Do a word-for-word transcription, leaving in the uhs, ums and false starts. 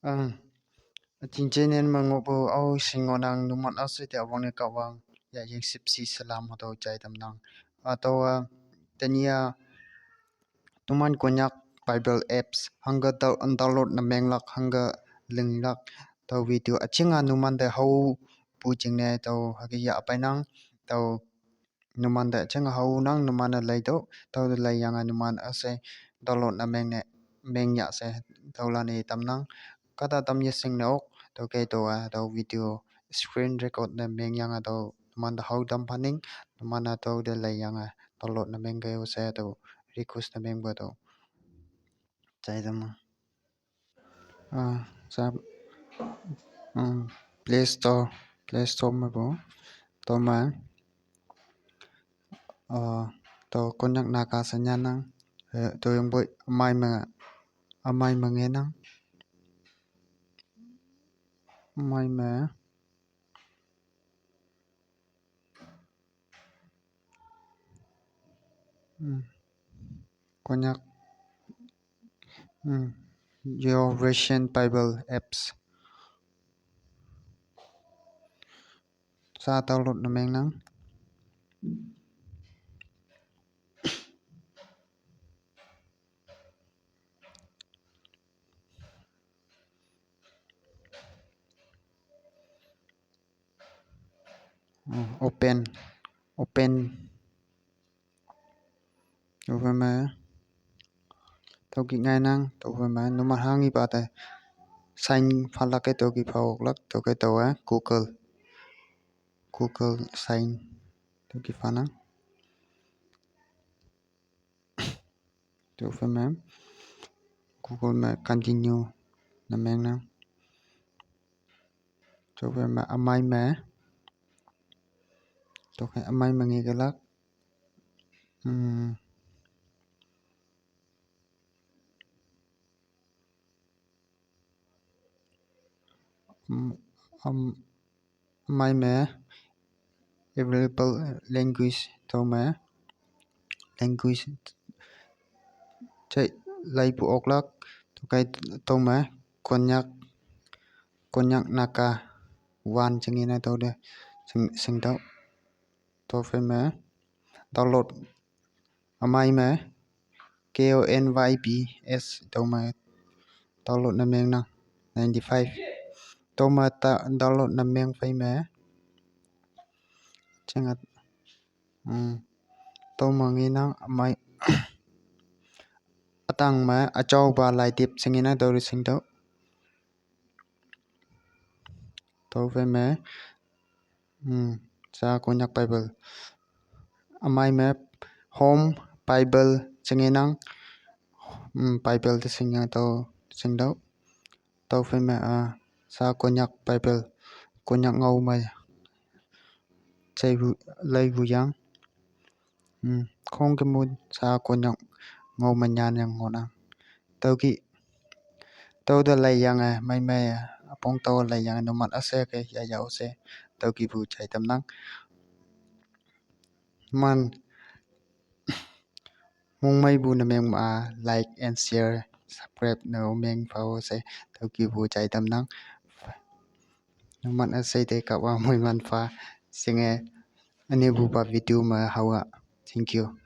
Ang, ating channel ma ngohpu ao sing ngohnang numan ase te awang ne Kahwang ya ying sipsi salam hatüo jai tamnang. Hatüo a, tenia numan Konyak Bible apps hangke dao-, download ne menglak hangke linglak tao video üjinga numan te haopu jingne tao hüke yah peinang. Tao numan te üjinga haonang numan-e leitüoh, tüo te leiyange numan üshei download ne mengne, mengya she tüolan-e tamnang. Kahta tam yeshingne ok, tüokhei tüo-a tüo video screen record ne mengyange tüo numan te hao tam phaning, numan-a tüo te leiyange download ne mengkei-o she tüo request ne mengpu tüo jai tamnang. Ah, sa, um, Play Store, Play Store mepu, tüome, ah, tüo Konyak Naga she nyannang, eh, tüoyangpoi ümei me, ümei me ngenang, ümei me, hmm, Konyak, hmm, YouVersion Bible apps sa download ne mengnang. Hmm, open, open. Tüophei me, tüoki ngainang, tüophei me numan hanghipa te sign phalak-e tüoki pha oklak, tüokhei tüo-a Google, Google sign, tüoki phanang. Tüophei me, Google me continue ne mengnang. Tüophei me ümei me, tüokhei ümei me ngekelak, hmm, üm, üm, ümei me available language, tüome language jai leipu oklak, tüokhei tüome Konyak, Konyak Naga one jingne tüo te shing, shingtüoh. Tüophei me download ümei me K O N Y B S tüome download ne mengnang ninety-five. Tüome ta download ne mengphei me, jinga, hmm, tüome ngenang ümei, ütang me üjaopa laitep jingne tüo te shingtüoh. Tüophei me, hmm, sa Konyak Bible. Ümei me Home Bible jingenang, hmm, Bible te shingya tüo, shingtüoh. Tüophei me, ah, sa Konyak Bible, Konyak ngao me jaipu, leipu yang. Hmm, khongkümpu sa Konyak ngao me nyanyang ngohnang. Tüoki, tüo te leiyange, meimei, üpong tüo leiyange numan üshei ke yaya-o she, tüokihpu jai tamnang. Man, mongmeipu ne meng ma, like and share, subscribe ne meng pha-o she, tüokihpu jai tamnang. Numan üshei te Kahwang moiman pha, shinge, ünepupa video me haowa. Thank you.